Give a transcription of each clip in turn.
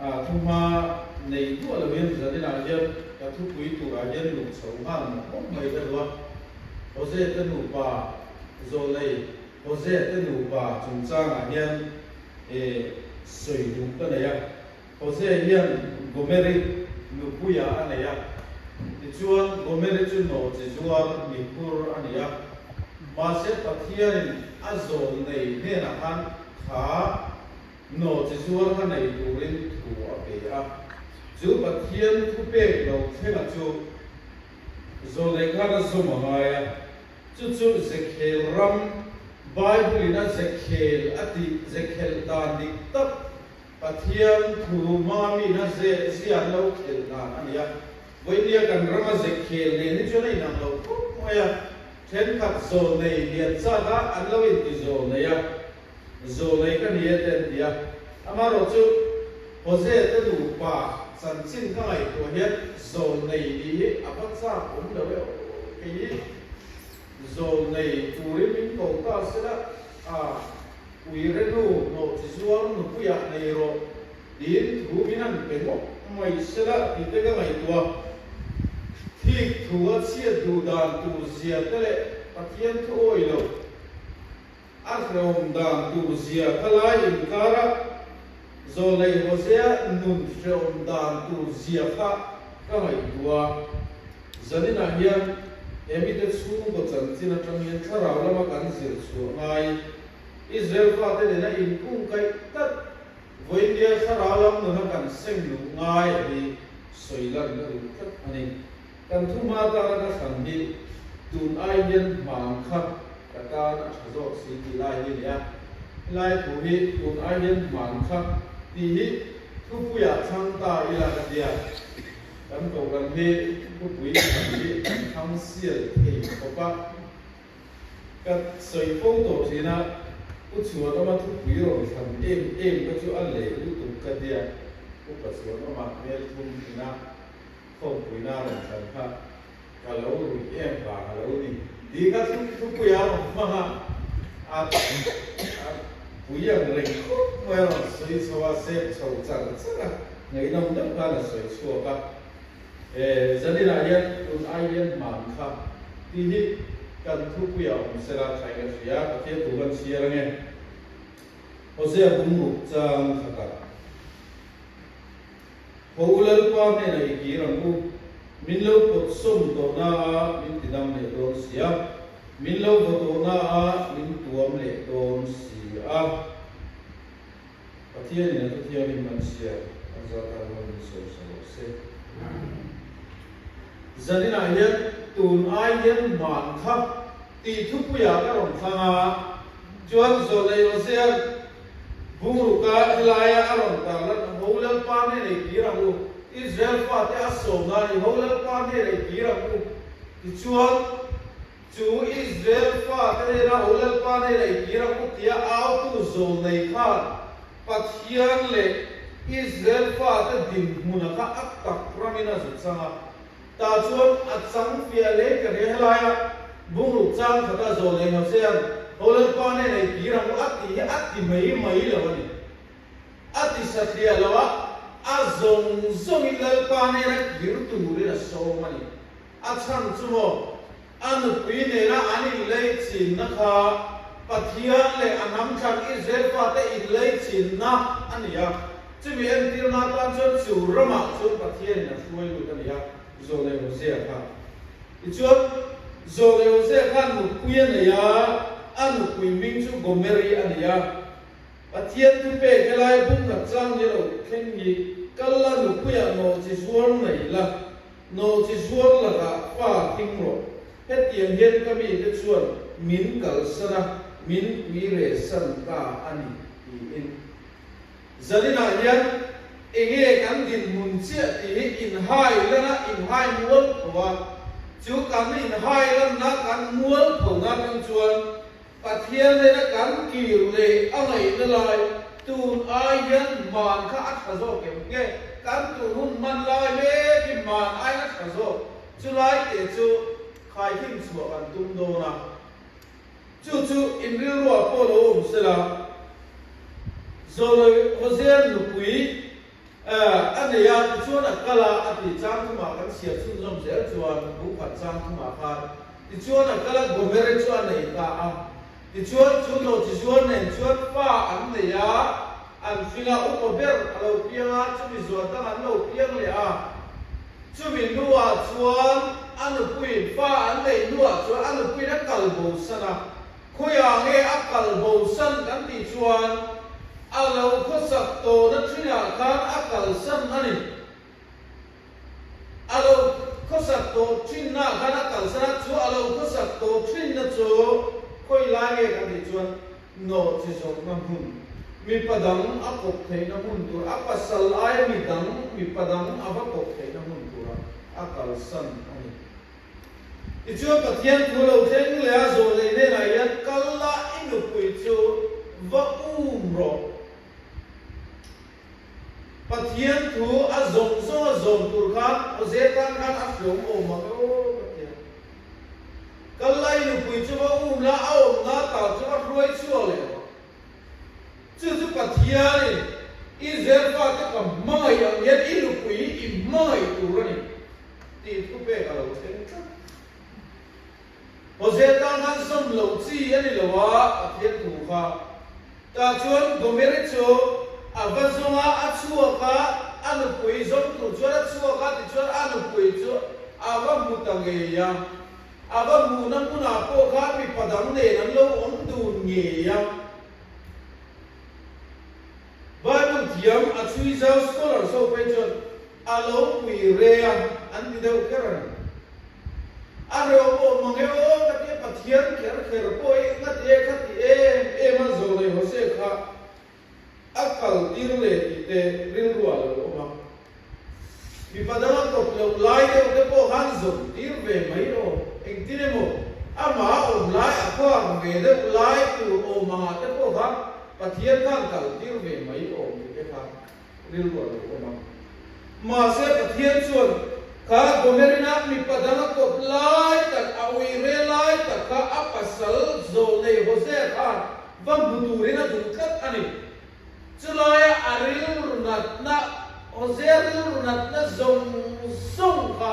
Thuhma nei duah loin zaninah hian ka thupui turah hian luh chho nghal mawp mawp mai ka duh a. Jose te nupa zawlei Jose te nupa chungchangah hian sawi duh ka nei a. Jose hian Gomeri nupuia a nei a, tichuan Gomeri chu nawhchi zuar miphur a ni a. Mahse Pathianin a zawlnei hnenah khan kha Nawhchi zuar kha nei turin thu a pe a, chu Pathian thupek lo thlenga chu zawlnei khan a zawm a ngai a, chu chu Zekhel ram, Bible-in a Zekhel a tih Zekhelh dan dik tak Pathian thu hmanga miin a zeh zia an lo khelh dan a ni a. Vawinia kan rama Zekhel nen hi chuan a inang lo khawp mai a, thenkhat zawlnei lian chak a an lo inti zawlnei a. Zawlei ka ni e te an ti a. Amaherawh chu Jose te nupa chanchin ka ngaihtuah hian zawlnei nih hi a va chak awm lo e aw kei hi zawlnei turin min ko ta sela a uire nu hnawh chi zuar nupuiah nei rawh tiin thu min han pe ngawt mai sela tih te ka ngaihtuah. Thik thu a chhiat duh dan tur zia te leh Pathian thu awi lo. A hrehawm dan tur zia kha lai inkara Zawlei Hosea nun hrehawm dan tur zia kha ka ngaihtuah a. Zaninah hian he mite chhungkaw chanchin atang hian thlarau lama kan zir chhuah ngai Israel fate nena inkungkaih tlat vawiindia thlarau lam nuna kan seng luh ngai a hi sawi lan ka duh tlat a ni. Kan thu hma tana ka thlan hi tun ai hian hman kha ka tan a tha zawk si tih lai hi a ni a. Helai thu hi tun ai hian hman kha tih hi thupuiah chhang ta ila ka tia. Kan kohhran hi thupui thlan hi kan thlang sial thei khawp a. Ka sawi fo tawh thin a, Pu Chhuanawma thupui rawn thlan em em kha chu a leh lutuk ka tia. Upa Chhuanawma hmel thum ina Khawmpuina a rawn thlan kha ka lo ruih em vang a lo ni tih kha thupui a rawn hmang a, a pui ang reng khawp mai a rawn sawi chho a, sep chho char char a, ngaihnawm deuh khan a sawi chhuak a. E, zaninah hian tun ai hian hman kha tih hi kan thupuiah awm sela thain ka hria, Pathian thu kan chhiar ange. Hosea bung ruk chang khatah. Ho u Lalpa hnenah i kir ang u, min lo pawt sawm tawh na a min ti dam leh dawn si a, min lo vaw tawh na a min tuam leh dawn si a. Pathianin a thuthianghlim an chhiar an zat tan rawn min sawi sa rawh se. Zaninah hian tun ai hian hman kha tih thupuiah ka rawn thlang a, chuan Zawlei Ozean Bungruka helaia a rawn tar lan a ho Lalpa hnenah i kir ang u, Israel fate a sawm nan i ho Lalpa hnenah i kir ang u, tichuan chu Israel fate hnena ho Lalpa hnenah i kir ang u tia autu zawlnei khan Pathian leh Israel fate dinhmuna kha a tak ramin a zut chang a. Tah chuan a chang fiah hle ka ria helaia bungruk chang khata zawl leh Hosea'n Ho Lalpa hnenah i kir ang u a tih hi a ti mai mai lo a ni. A ti satliah lo a, a zawng zawngin Lalpa hnena kir turin a sawm a ni. A chhan chu maw, a nupui nena an inlei chinna kha Pathian leh a hnam thlan Israel fate inlei chinna a ni a. Chumi entirna atan chuan chu ramah chuan Pathianin a hruai lut a ni a, Zawlei Hosea kha. Tichuan, Zawlei Hosea khan nupui a nei a, a nupui hming chu Gomeri a ni a. Pathian thupek helai bungkhat chang ni lo thleng hi kal la nupuiah nawh chi zuar nei la, Nawh chi zuar lakah fa thing rawh. Hetiang hian ka mite chuan min kalsan a, min pui reh san ta a ni, tiin. Zaninah hian enge kan dinhmun chiah tih hi inhai lan a, inhai mual pho a. Chu kan inhai lanna, kan mual phona atang chuan Pathian nena kan kir leh a ngaihna lai tun ai hian hman kha a tha zawk em nge? Kan tun hun hman lai mek hi hman aiin a tha zawk. Chu lai te chu khaihim chhuah kan tum dawn a. Chu chu in rilruah pawh lo awm sela, Zawloi Hosea nupui. A nei a, tichuan a kal a, a ti chang thumah kan chhiar chhunzawm zel chuan bung khat chang thumah khan tichuan a kal a, Gomere chu a nei ta a. Tichuan chu nawhchizuar nen chuan fa an nei a, an hring a, upa ber a lo piang a, chumi zuar dang an lo piang leh a. Chumi hnuah chuan a nupuiin fa an neih hnuah chuan a nupuiin a kal bosan a, Khawiah nge a kal bosan kan tih chuan a lo khawsak tawhna thinah khan a kalsan a ni. A lo khawsak tawh thinnaah khan a kalsan a, chu a lo khawsak tawh thinna chu khawi lai nge kan tih chuan nawh chi zawrhna hmun, mipa dang a kawp theihna hmun tur, a pasal aia mi dang mipa dang a va kawp theihna hmun turah a kalsan a ni. Tichuan Pathian thu lo thleng leh a zawh leh hnenah hian kal la i nupui chu va um rawh. Pathian thu a zawng zawng a zawm tur khan Hosea tan khan a hriawm awm ang e aw Pathian. Kal la i nupui chu va um la a awmna tah chu va hruai chhuak leh rawh. Chu chu Pathianin Israel fate ka hmangaih ang hian i nupui hi i hmangaih tur a ni. Tih thu pek a lo thleng tlat. Hosea tan khan zawm loh chi a ni lo a, Pathian thu kha. Tah chuan Gomeri chu a va zawng a, a chhuak a, a nupui zawm tur chuan a chhuak a, tichuan a nupui chu a va hmu ta ngei a. A va hmuhna hmunah pawh khan mipa dang nen an lo awm dun ngei a. Bible thiam a chhui zau scholars ho phei chuan a lo pui re a an ti deuh kher a ni. A reu pawh mang e aw ka tia Pathian kher kher pawh i nga ti e kha ti em em a zawlei Hosea kha a kal tir leh tih te rilru ah lo awm a. Mipa dang a kawp loh lai deuh te pawh khan zawm tir ve mai aw. Engtin emaw amah a awm lai a khuang ve deuh lai tur awm angah te pawh kha Pathian khan kal tir ve mai awm tih te kha rilru a lo awm a. Mahse Pathian chuan kha Gomerina mipa dang a kawp lai tak a ui re lai tak kha a pasal zawlnei Hosea khan va hmu turin a duh tlat a ni. Chulaia a rilru natna, Hosea rilru natna zawng zawng kha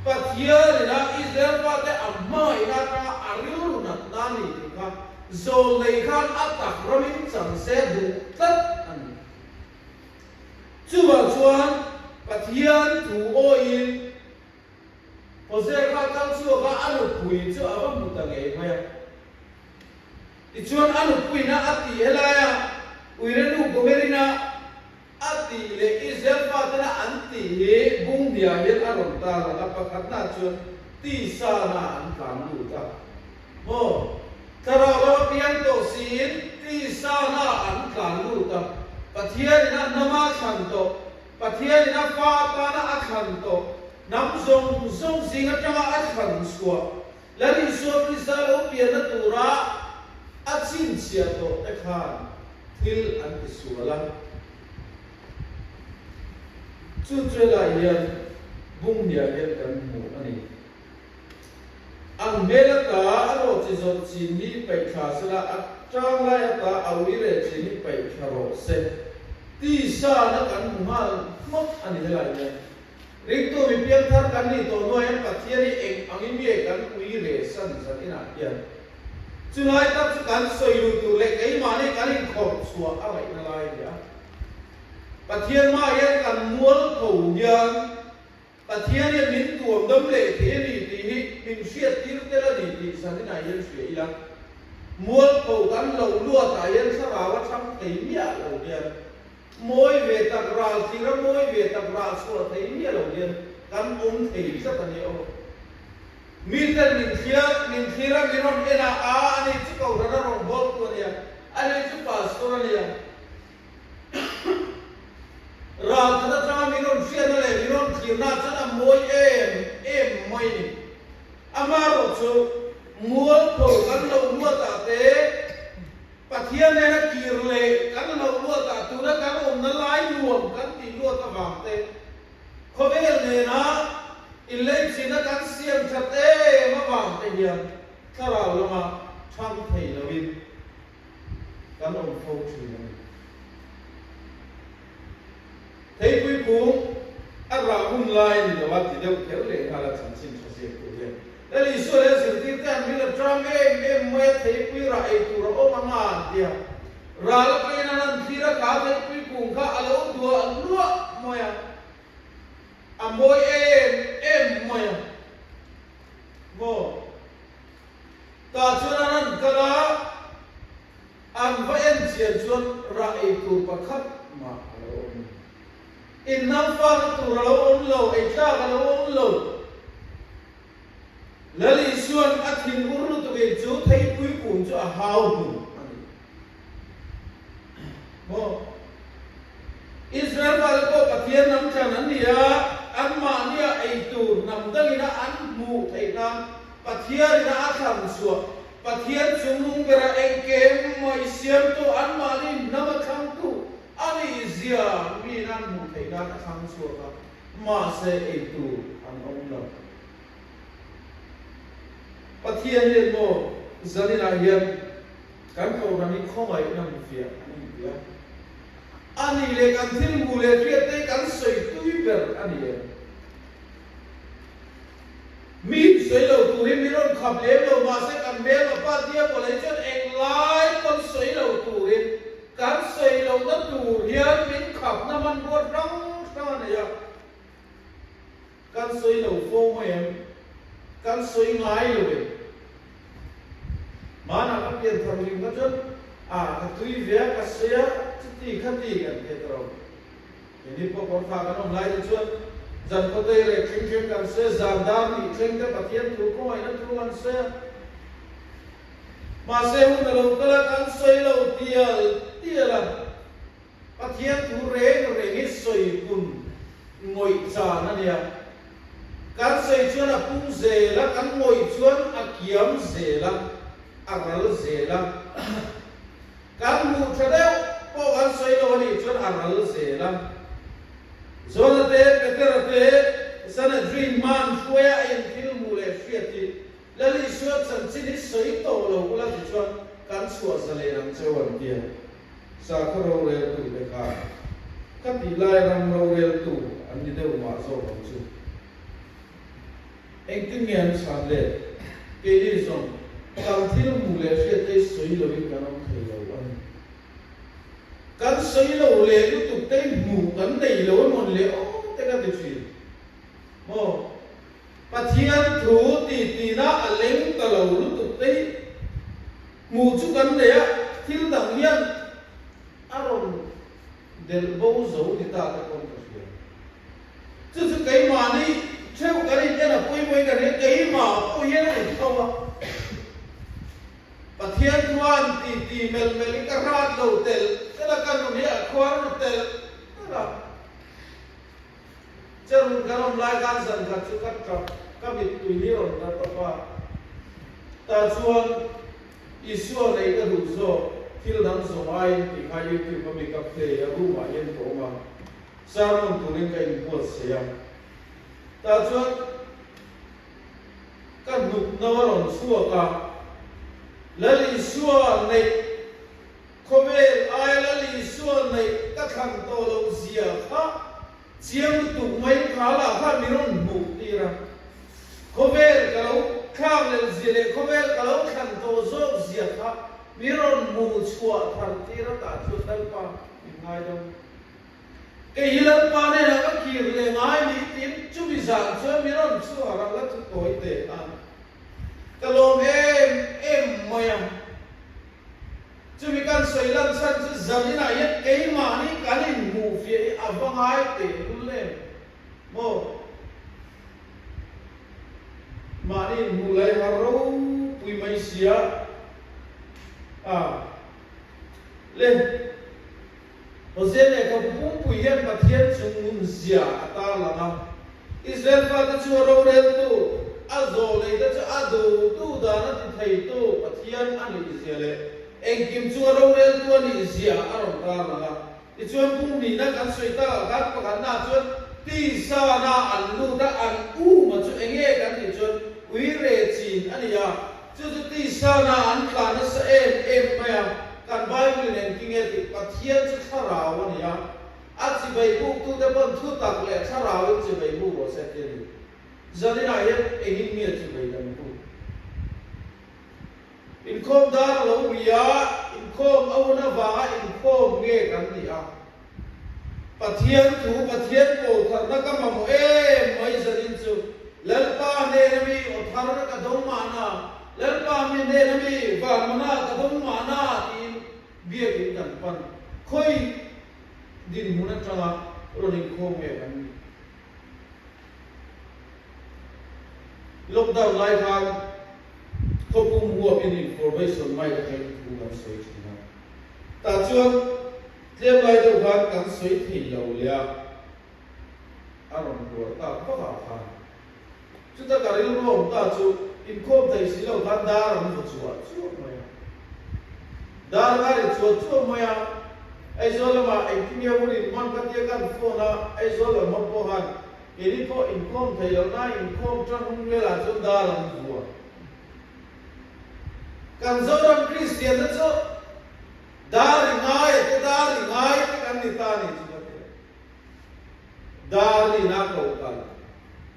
Pathianin a Israel fate a hmangaihna atanga a rilru natna a ni tih kha zawlnei khan a tak ramin chang se duh tlat a ni. Chuvang chuan Pathian thu awiin Hosea kha kal chhuak a, a nupui chu a va hmu ta ngei mai a. Tichuan a nupuina a tih helaia Uirenu Gomerina a tih leh Israel fatena an tih hi bunghniah hian a rawn tar lang a, pakhatna chuan tisana an tlan lut a. Maw? Thlarau lama piang tawh siin tisana an tlan lut a, Pathianin a hnama a thlan tawh, Pathianin a fa atana a thlan tawh, hnam zawng zawng zing atanga a thlan chhuah Lal Isua Krista lo pianna tura a chhinchhiah tawh te khan thil an ti sual a. Chu chu helai hian bunghniah hian kan hmu a ni. An hmel ata a rawh chi zawrh chin hi paih thla sela, a tang lai ata a ui reh chin hi paih thla rawh se. Tisa na kan hmu nghal hmak a ni helai hian. Ringtu mi piangthar kan nih tawh hnuah hian Pathian hi eng angin nge kan ui re san zan inah hian chulai tak chu kan sawi luh tur leh keimahni kan inkhawrh chhuah a ngaihna lai a ni a. Pathian hmaah hian kan mualpho hian Pathian hian min tuam dam leh thei a ni tih hi min hriat tir tel a ni tih zan inah hian hria ila. Mualpho kan lo luatah hian thlarau a thang thei miah lo hian Mawi ve tak ral thlir a mawi ve tak rah chhuah thei miah lo hian kan awm thei tlat a nia aw. Miten min thlir min thlir a mi rawn en a, aa ani chu Kohhran a rawn bawltu a nia, ani chu Pastor a nia. Ral khat atanga mi rawn hriatna leh mi rawn thlirna chuan a mawi em em mai ni. Amaherawh chu mualpho kan lo luatah te, Pathian nena kir leh kan lo luatah tuna kan awmna lai nuam kan tih luat avang te, khawvel nena inleichhina kan siam that em avang te hian thlarau lama thang thei loin kan awm fo thin a ni. Theipui kung a rah hun lai ni lo a ti deuh kher leh nghal a chanchin tha ziak tur hian. Lal Isua leh a zirtirte an rin a ṭam em em mai a, theipui rah ei tur a awm ang a an ti a. Ral a pain an han thlir a, kha theipui kung kha a lo duah luah mai a, a mawi em em mai a maw? Tah chuan an han kal a. An va en chian chuan rah ei tur pakhat mah a lo awm lo. Innam fana tur a lo awm lo, ei tlak a lo awm lo. Lal Isua'n a thin ur lutuk in chu theipui kung chu a hau hlum a ni. Maw? Israel fate pawh Pathian hnam thlan an ni a, anmahnia ei tur hnam dangina an hmuh theih nan Pathianina a thlan chhuah Pathian chungnung bera engkem mai siamtu anmahni hnam a thlangtu a nih zia miin an hmuh theih nan a thlang chhuak a, mahse eitu an awm lo. Pathian hian maw zaninah hian kan kohhran hi khawngaihna hmufiah an inti a, a nih leh kan thil hmuh leh hriat te kan sawi tui ber a ni em? Mi sawi lo turin min rawn khap lem lo mahse kan hmelma pa Diabol hi chuan englai pawn sawi lo turin kan sawi lohna tur hian min khapna hmanrua hrang hrang a nei a. Kan sawi lo fo mai em? Kan sawi ngai lo em? Hmanah ka pian thar hlim kha chuan a ka tui ve a, ka sawi a, chuti khati kan hre ta lo. Keini pawh kawrfa kan awm lai te chuan zan khawtei rek thleng thleng kan sawi a, zan dar nih thleng te Pathian thu khawngaihna thu kan sawi a. Mahse hun a lo kal a, kan sawi lo tial tial a, Pathian thu reng reng hi sawi pun ngawih chan a nia. Kan sawi chuan a pung zel a, kan ngawih chuan a kiam zel a, a ral zel a. Kan hmuh tha deuh pawh kan sawi lo a nih chuan a ral zel a. Zona te, Petera te, Sanhedrin hman hruaia a inthil hmuh leh hriat hi Lal Isua chanchin hi sawi tawh lo ula ti chuan kan chhuah zalen ang cheu an ti a. Sakhaw roreltu te khan ka tih lai ram roreltu an ni deuh mah zawk ang chu. Engtin nge an chhan let? Keini zawng kan thil hmuh leh hriat te hi sawi loin kan awm thei lo a ni. Kan sawi lo leh lutuk te hi hmuh kan nei lo emawn leh aw te ka ti thin. Maw? Pathian thu ti tina a leng ta lo lutuk te hi hmuh chu kan nei a, thil dang hian a rawn Delh bo zo ni ta te pawn ka hria. Chu chu keimahni theuh kan in en a pawimawhin ka hria, keimah pawh hian a in tho a. Pathian chuan ti ti melh melh in ka hrat lo telh telh a, ka nun hi a khuar ru telh telh a. Cherun kan awm lai khan zan khat chu ka tap, ka mittui hi rawn tla tawp a. Tah chuan Isua neih ka duh zawk, thil dang zawng aiin tih kha YouTube a mi ka play a, room ah hian ka awm a, sermon turin ka inbuatsaih a. Tah chuan ka hnuk no a rawn chhuak a, Lal Isua neih khawvel aia Lal Isua neih ka thlan tawh loh zia kha Chiang lutuk mai kha lah khan min rawn hmuh tir a, khawvel ka lo thlak leh zia leh khawvel ka lo thlan tawh zawk zia kha min rawn hmuh chhuah thar tir a tah chuan Lalpa min ngai lo. Kei hi Lalpa hnenah ka kir leh ngai ni tiin chumi zan chuan min rawn chhuah ral a thu tawi teh a, ka lawm em em mai a. Chumi kan sawi lan chhan chu zaninah hian keimahni kan inhmuh fiah hi a va ngai teh lul em maw? Mahni inhmuh lai har ropui mai sia a le. Hosea lehkhabu pumpui hian Pathian chungnun zia a tarlang a. Israel fate chu a roreltu, a zawhleite chu a duhtu dan a ti theitu Pathian a nih zia leh engkim chu a roreltu a nih zia a rawn tarlang a. Tichuan pumhnihna kan sawi takah khan pakhatnaah chuan tisana an lut a, an uma chu enge kan tih chuan uire chin a ni a. Chu chu tisana an tla nasa em em mai a, kan Bible in engtin nge tih Pathian chu thlarau a ni a, a chibai buktute pawn thutak leh thlarauin chibai buk rawh se tih a ni. Zaninah hian engin nge chibai kan buk? Inkhawm dar a lo ri a, inkhawm a hun avanga inkhawm nge kan ni a? Pathian thu, Pathian pawl tharna ka mamawh em mai zanin chu Lalpa hnena mi aw thar ka dawng mahna, Lalpa mi hnena mi vanmana ka dawng mahna tiin biakin kan pan. Khawi dinhmun atanga rawn inkhawm nge kan ni? Lockdown lai khan khawpum huapin information mic atangin thu kan sawi thin a. Tah chuan tlem lai deuh khan kan sawi thei lo leh a, a rawn hluar tak vak ah khan. Chuta ka rilru awm ta chu inkhawm thei si lo khan dar an vaw chuah chuah mai a. Dar kha ri chuah chuah mai a, Aizawl lamah engtin nge hun inhman ka tia kan phone a, Aizawl lam ho pawh khan keini pawh inkhawm thei lo na inkhawm tan hung velah chuan dar an vua. Kan Zoram Kristian te chu dar ri ngai a te dar ri ngai te kan ni ta ni chu ka ti a. Dar rin a ko kal.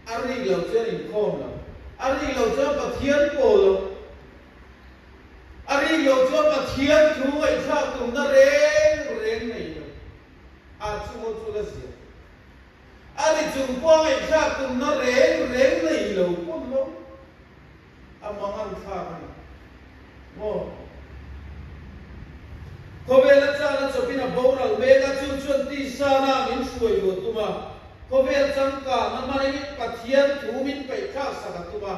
A rik lo chuan inkhawm lo. A rik lo chuan Pathian pawl lo. A rik lo chuan Pathian thu ngaihthlak tumna reng reng nei lo. A chungaw chu la zia. A ri chung pawh ngaihthlak tumna reng reng nei lo pawn lo. A mangan thlak a ni maw? Khawvel a chana chawpin a boral mek a, chu chuan tisana min hruai luah tum a, khawvel changkangna hmanin Pathian thu min peihthlak sak a tum a.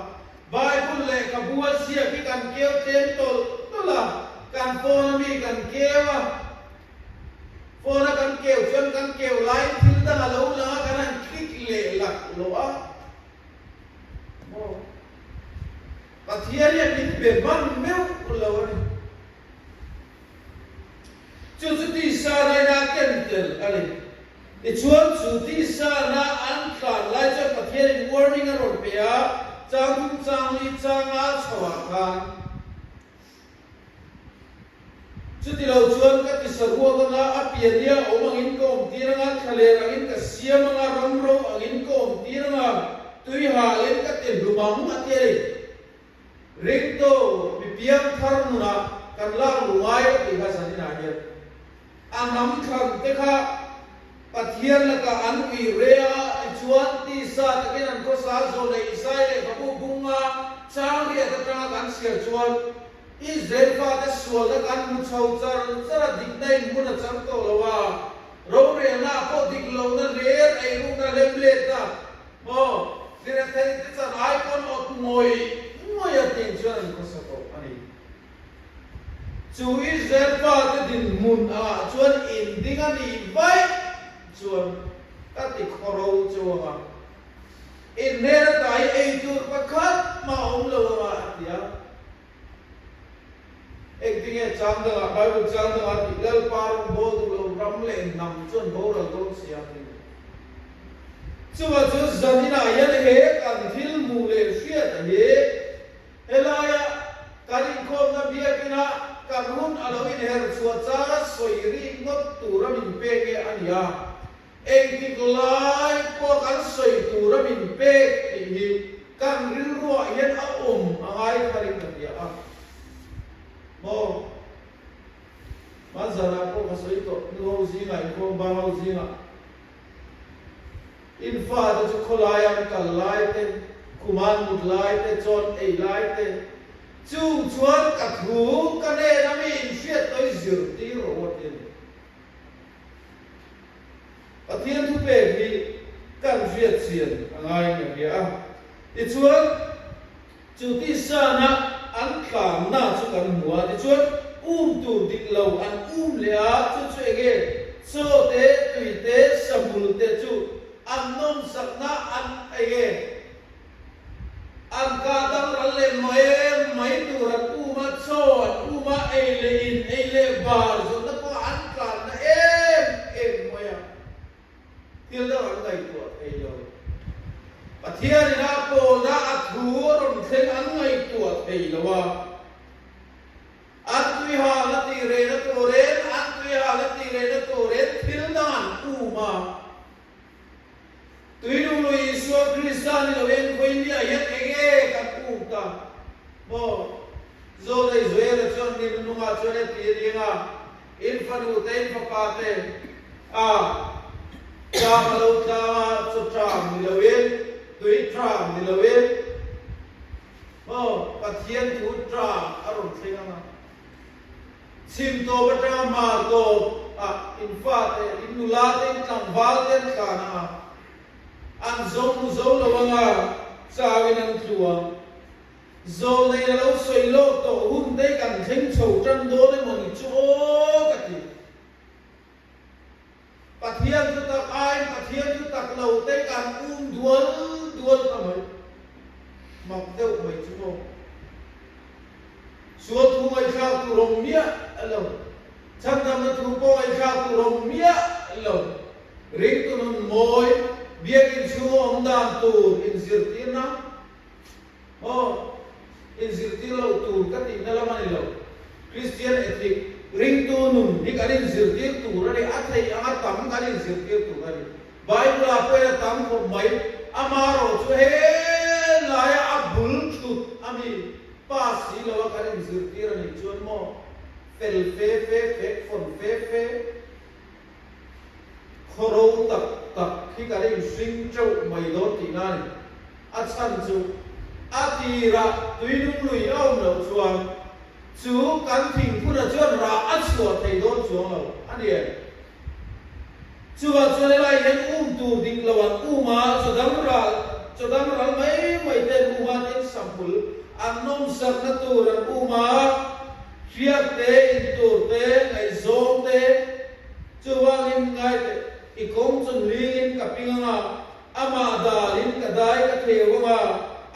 Bible lehkhabu a ziak hi kan keu tlem tawlh tawlh a, kan phone a mi kan keu a, phone a kan keu chuan kan keu laiin thil dang a lo lang a, kan han click leh lak loh a. Maw? Pathian hian min be hman meuh lo a ni. Chu chu tisa naina ken tel a ni. Tichuan chu tisa na an tlan lai chuan Pathianin warning a rawn pe a, chang thum chang li changa chho ah khan, Chuti lo chuan ka ti saruak anga, a piania awm angin ka awm tir anga, thlaler angin ka siam anga, ramro angin ka awm tir anga, tui halin ka ti hlum ang, a ti a ni. Ringto mi piang thar nunah kan lak luh ngai a tih kha zaninah hian a hnam thlan te kha Pathian lakah an ui re a, tichuan tisa takin an khawsa zawlei Isai lehkhabu bunga chang riat atanga kan chhiar chuan Israel fate sualna kan hmu chho char char a, dikna in hmun a chang tawh lo a, rorelna ah pawh dik lohna hler eirukna lemletna maw tirethei te chan ai pawn awt ngawih ngawih a tih chuan an khawsa tawh a ni. Chu Israel fate dinhmun ah chuan in ding a nih vaih chuan ka ti khawro cheu ang a, in hnen ata hi ei tur pakhat mah awm lo ang a, a ti a. Engtinge chang dangah, Bible chang dangah tih Lalpa rawng bawl duh lo ram leh hnam chuan boral dawn si a ti. Chuvah chuan zaninah hian he kan thil hmuh leh hriat hi, Helaia kan inkhawmna biakina kan hun a lo inher chhuah changa sawi rik ngawt tura min pek e a ni a, engtik lai pawh kan sawi tura min pek tih hi kan rilruah hian a awm a ngai tharin ka hria a. Maw? Hmanzanah pawh ka sawi tawh, nuho zingah inkhawm bang ho zingah. In fate chu khawlai an kal lai te, khum an mut lai te, chawn ei lai te, chung chuan ka thu ka nen a mi in hriat tawi zirtir rawh u a ti a ni. Pathian thupek hi kan hriat chian a ngai in ka hria a. Tichuan, chu tisana an tlanna chu kan hmu a, tichuan um tur dik lo an um leh a, chu chu enge chaw te, tui te, sahmul te chu an nawmsakna an enge an kah dang ral leh mai mai tur an um a, chaw an um a, ei leh in, ei leh bar zawhna pawh an tlanna em em mai a. Thil dang an ngaihtuah thei lo. Pathianin a pawlna a thu a rawn thleng an ngaihtuah thei lo a. An tuihalna tih rehna turin, an tuihalna tih rehna turin thil dang an um a. Maw? Zawlei Joela chuan mi nunungah chuan e ti a ding a, In fanu te, in fapa te, a tlang a lo tlang a, chaw tlang ni loin, tui tlang ni loin, maw, Pathian thu tlang a rawn thleng ang a. Chhim tawp atanga hmar tawp ah in fate, in nula te, in tlangval te an tlan ang a, an zo hmu zo lo ang a, chauin an tlu ang. Zawlnei a lo sawi lawk tawh hun te kan thleng chho tan dawn emaw ni chu aw ka ti. Pathian chu tak aiin Pathian chu tak lo te kan um dual dual ta mai. Mak deuh mai chu maw. Sual thu ngaihthlak tur awm miah lo. Chhandamna thu pawh ngaihthlak tur awm miah lo. Ringtu nun mawi, biakinn chhunga awm dan tur inzirtirna Aw, inzirtir loh tur ka tihna lam a ni lo. Kristian ethic, ringtu nun hi kan inzirtir tur a ni, a theih anga tam kan inzirtir tur a ni. Bible-ah pawhin a tam khawp mai, amaherawh chu helaia a bul thut a mi pa si loa kan inzirtir a nih chuan maw, fel fe fe, fek fawn fe fe, Khawro tak tak hi kan inhring teuh mai dawn tihna a ni. A chhan chu a tirah tuinung lui a awm loh chuan chu kan thingphunah chuan rah a chhuah thei dawn chuang lo a ni em? Chuvang chuan helai hian um tur dik lo an um a, chawdang ral chawdang ral mai mai te an um a, tin samhul an nawmsakna tur an um a, Hriat te, intur te, ngaihzawng te, chuvangin ngai teh, i kawng chu hlingin ka ping ang a, amah dalin ka dai ka theu ang a,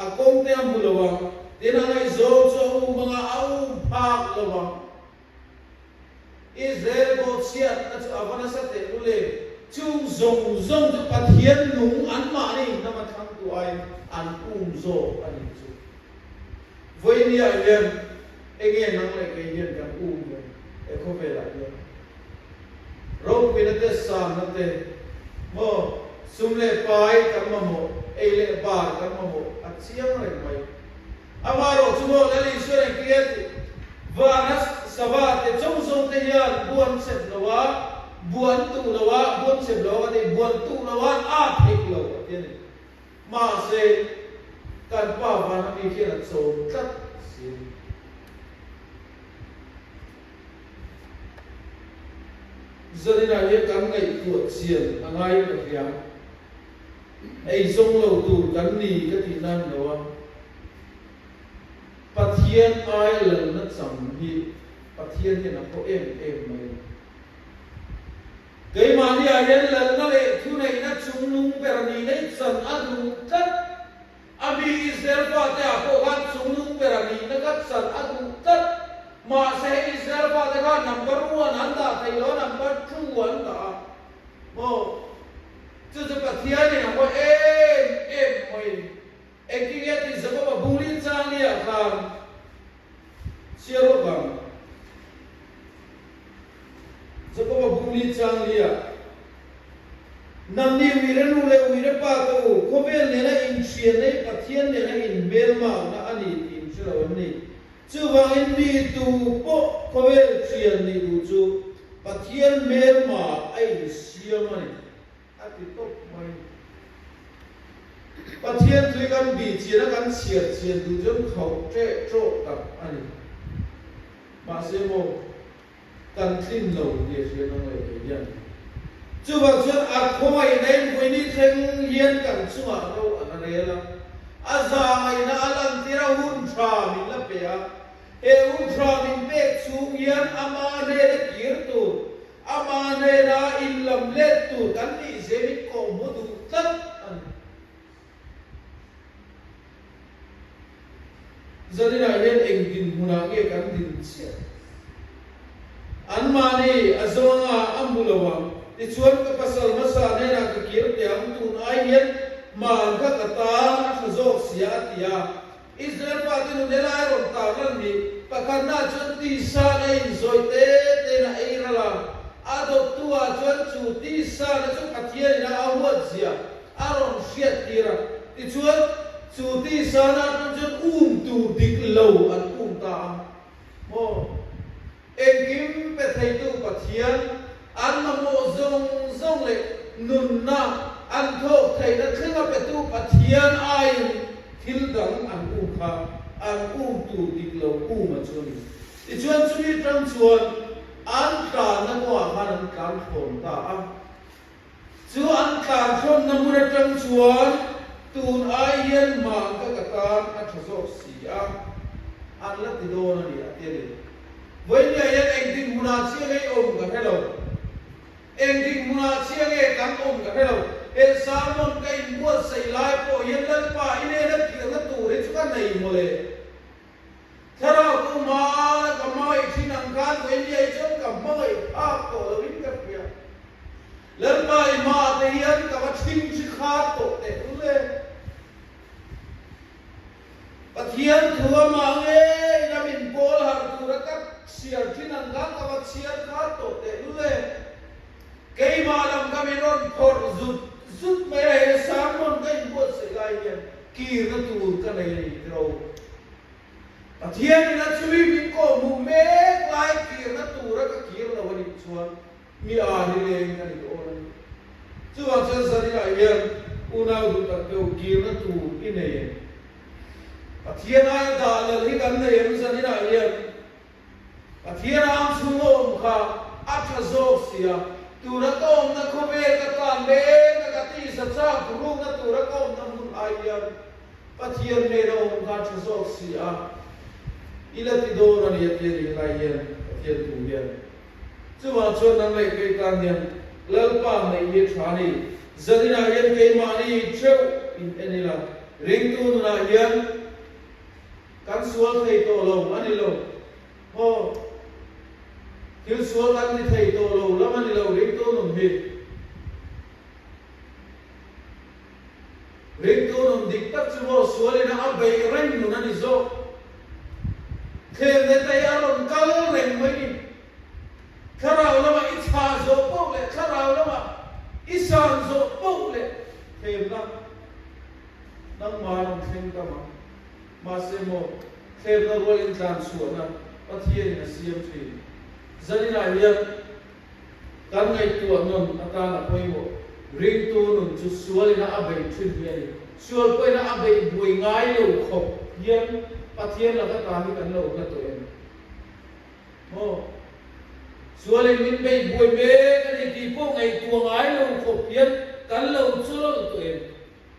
a kawng te a hmu lo ang, tin a ngaihzawng chu a um ang a, a um phak lo ang. Israel bawhchhiatna chu a va nasa teh u le, chung zawng zawng chu Pathian nung anmahni hnam a thlangtu aiin an um zawk a nih chu. Vawinia hian enge nang leh kei hian kan um ve he khawvelah hian? Ropuina te, sanna te, maw, sum leh pai kan mamawh, ei leh bar kan mamawh a chiang reng mai. Amaherawh chu maw Lal Isua reng tia tih vana sava te chauh zawng te hian bu an chep lo a, bu an tuh lo a, bu an chep lo a ka ti, bu an tuh lo a, an at theih lo a ti a ni. Mahse, kan Pa vana mi hian a chawm tlat si a ni. Zaninah hian kan ngaihtuah chian a ngai ka hria. Ei zawng lo tur kan ni ka tih nan lo a, Pathian ai lalna chang hi Pathian hian a pawh em em mai a ni. Keimahniah hian lalna leh thuneihna chungnung ber ni nei chan a duh tlat. A mi Israel fate-ah pawh khan chungnung ber a nihna kha chan a duh tlat. Mahse hei Israel fate khan number one an dah thei lo a, number two an dah a. Maw? Chu chu Pathianin a hawi em em mai. Engtin nge tih Jakob-a bungli changli-ah khan chhiar awk ang. Jakob-a bungli changli-ah, Nangni uire nu leh uire pa te u, khawvel nena inthian nei Pathian nena inhmelmakna a ni tih in hre lo an ni. Chuvangin mi tu pawh khawvel thian nih duh chu Pathian hmelma a insiam a ni. A ti tawp mai. Pathian tui kan bih chian a kan chhiar chian duh chuan khauh ṭeh ṭawh tak a ni. Mahse maw, kan tlin lo tih a hria nang leh kei hian. Chuvang chuan a khawngaihna in vawiini thleng hian kan chungah ro a la rel a, a zahngaihna a lantir a hun ṭha min la pe a. He hun ṭha min pek chhung hian ama hnena kir tur Amah hnena inlam let tur kan nih zemin kawh hmu duh tlat a ni. Zaninah hian eng dinhmunah nge kan din chiah? Anmahni a zawnga a hmu lo ang. Tichuan ka pasal hmasa hnenah ka kir teh ang, tun ai hian hman kha ka tan a tha zawk sia a ti a. Israel fate nun helai rawn tar lan hi pakhatna chuan tisa na inzawi te tein a ei ral a, a dawttu ah chuan chu tisa na chu Pathian in a huat zia a rawn hriat tir a, tichuan chu tisa na atang chuan um tur Pathian, an mamawh zawng zawng leh nunna an thawk theihna thlenga petu Pathian aiin thil dang an um kha an um tur dik lo um a chu a ni. Tichuan chumi tang chuan an tlanna kawngah khan an tlan thlawn ta a. Chu an tlan thlawnna hmun atang chuan tun ai hian mang ka ka tan a tha zawk si a, an la ti dawn a ni a ti a ni. Vawinia hian engtik hmunah chiah nge i awm ka hre lo. Engtik hmunah chiah nge kan awm ka hre lo. He sermon ka inbuatsaih lai pawh hian Lalpa i nena tirna tur hi chu ka nei mawle. Thlarau ka umal a ka hmangaih thin ang khan vawinia hi chuan ka hmangaih phak tawh lovin ka hria. Lalpa i hmaah te hian ka va thinhri khat tawh teh lul e. Pathian thu amah ngei ram in pawl harh tura ka chhiar thin ang khan ka va chhiar khat tawh teh lul e. Keimah lam ka min rawn phawrh zut zut mai a, he sermon ka inbuatsaih lai hian kirna tur ka nei a ni tiro. Pathianin a chhui min kawhhmuh mek lai kirna tura ka kir lo a nih chuan mi a hi leng ka ni dawn a ni. Chuvang chuan zaninah hian unau duh tak deuh kirna tur i nei em? Pathian aia dah lal hi kan nei em zaninah hian? Pathian ang chhung a awm kha a tha zawk sia, tuna ka awmna khawvel ka tlan mek a ka tisa chak rukna tura ka awmna hmun ai hian Pathian hnen a awm kha a tha zawk si a, i la ti dawn a ni a ti a nih lai hian Pathian thu hian chuvang chuan nang leh kei tan hian Lalpa neih hi a tha a ni. Zaninah hian keimahni theuh in en ila, ringtu nunah hian Kan sual thei tawh lo a ni lo. Aw, thil sual kan ti thei tawh lo lam a ni lo ringtu nun hi. Ringtu nun dik tak chu maw sualin a beih reng nun a ni zawk. Thlemna te hi a rawn kal reng mai ni. Thlarau lamah i chhah zawh poh leh thlarau lamah i san zawh poh leh thlemna nangmah rawn thleng tam ang. Mahse maw, thlemna rual intlan chhuahna Pathianin a siam thin. Zaninah hian kan ngaihtuah nawn atan a pawimawh. Ringtu nun chu sualina a beih thin hi a ni. Sual pawhina a beih buai ngai lo khawp hian Pathian laka ta hi kan lo hla tawh em? Maw, sualin min beih buai mek a ni tih pawh ngaihtuah ngai lo khawp hian kan lo chawlawlh tawh em?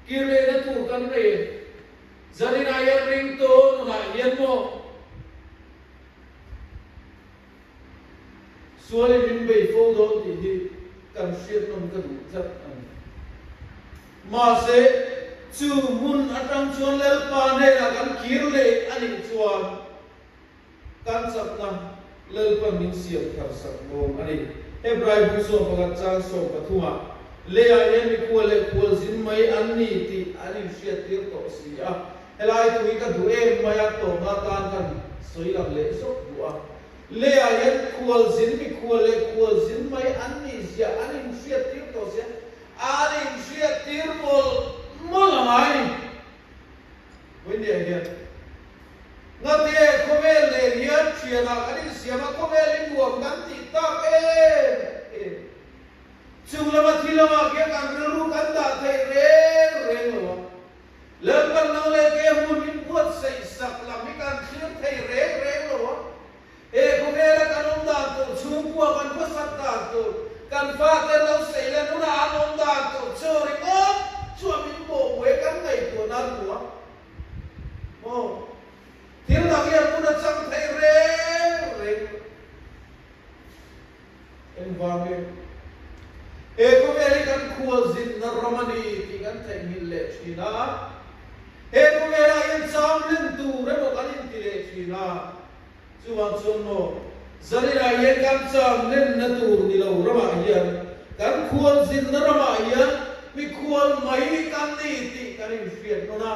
Kir lehna tur kan nei em? Zaninah hian ringtu nunah hian maw sualin min bei fo dawn tih hi kan hriat nawm ka duh tlat a ni. Mahse, chu hmun atang chuan Lalpa hnenah kan kir leh a nih chuan Kan chakna Lalpan min siam thar sak dawn a ni. Hebrai bu 11 chang 13 ah Leiah hian mikhual leh khual zin mai an ni tih an inhriattir tawh si a. Helai thu hi ka duh em mai a, tawpna atan kan sawi lang leh zawk duh a. Leiah hian khual zin, mikhual leh khual zin mai an nih zia an inhriattir tawh si a, an inhriattir mawlh mawlh a ngai ni. Vawinia hian Ngate khawvel nen hian thianah kan insiam a, khawvel hi nuam kan tih tak em em. Chung lama thi lamah khian kan rilru kan dah theih reng reng lo a. Lalpan nang leh ke hmun min buatsaih sak lam hi kan thlir thei reng reng lo a. He khawvela kan awm dan tur, chhungkua kan khawsak dan tur, kan fate lo sei leh nuna an awm dan tur chu ringawt chuan min bawhbuai kan ngaihtuah nan hmu a. Maw? Thil dang hian hmun a chang thei reng reng lo. Engvangin? He khawvel hi kan khualzinna ram a ni tih kan theihnghilh leh thin a. He khawvelah hian cham len tur emaw kan inti leh thin a. Chuvang chuan maw, zaninah hian kan cham lenna tur ni lo ramah hian, kan khualzinna ramah hian mikhual mai kan ni tih kan inhriat nawn a.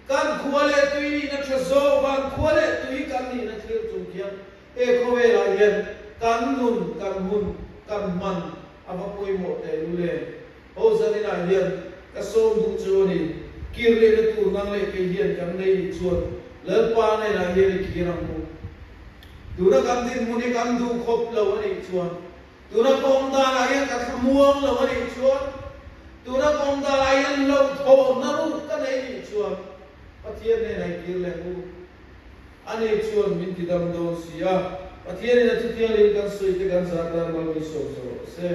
Kan khua leh tui nihna tha zawk van khua leh tui kan nihna thlir chung khian he khawvelah hian kan nun, kan hun, kan hman a va pawimawh teh lul em. Ho zaninah hian ka sawm duh chu a ni. Kir lehna tur nang leh kei hian kan nei nih chuan Lalpa hnenah hian i kir ang u. Tuna kan dinhmun hi kan duh khawp lo a nih chuan, tuna kawng danah hian ka thlamuang lo a nih chuan, tuna kawng danah hian hlauhthawnna ruk ka nei nih chuan Pathian nen a inkir leh u. Ani chuan min ti dam dawn si a, Pathianin a thutianglim kan sawi te kan zah tan mal min sawm zawh rawh se.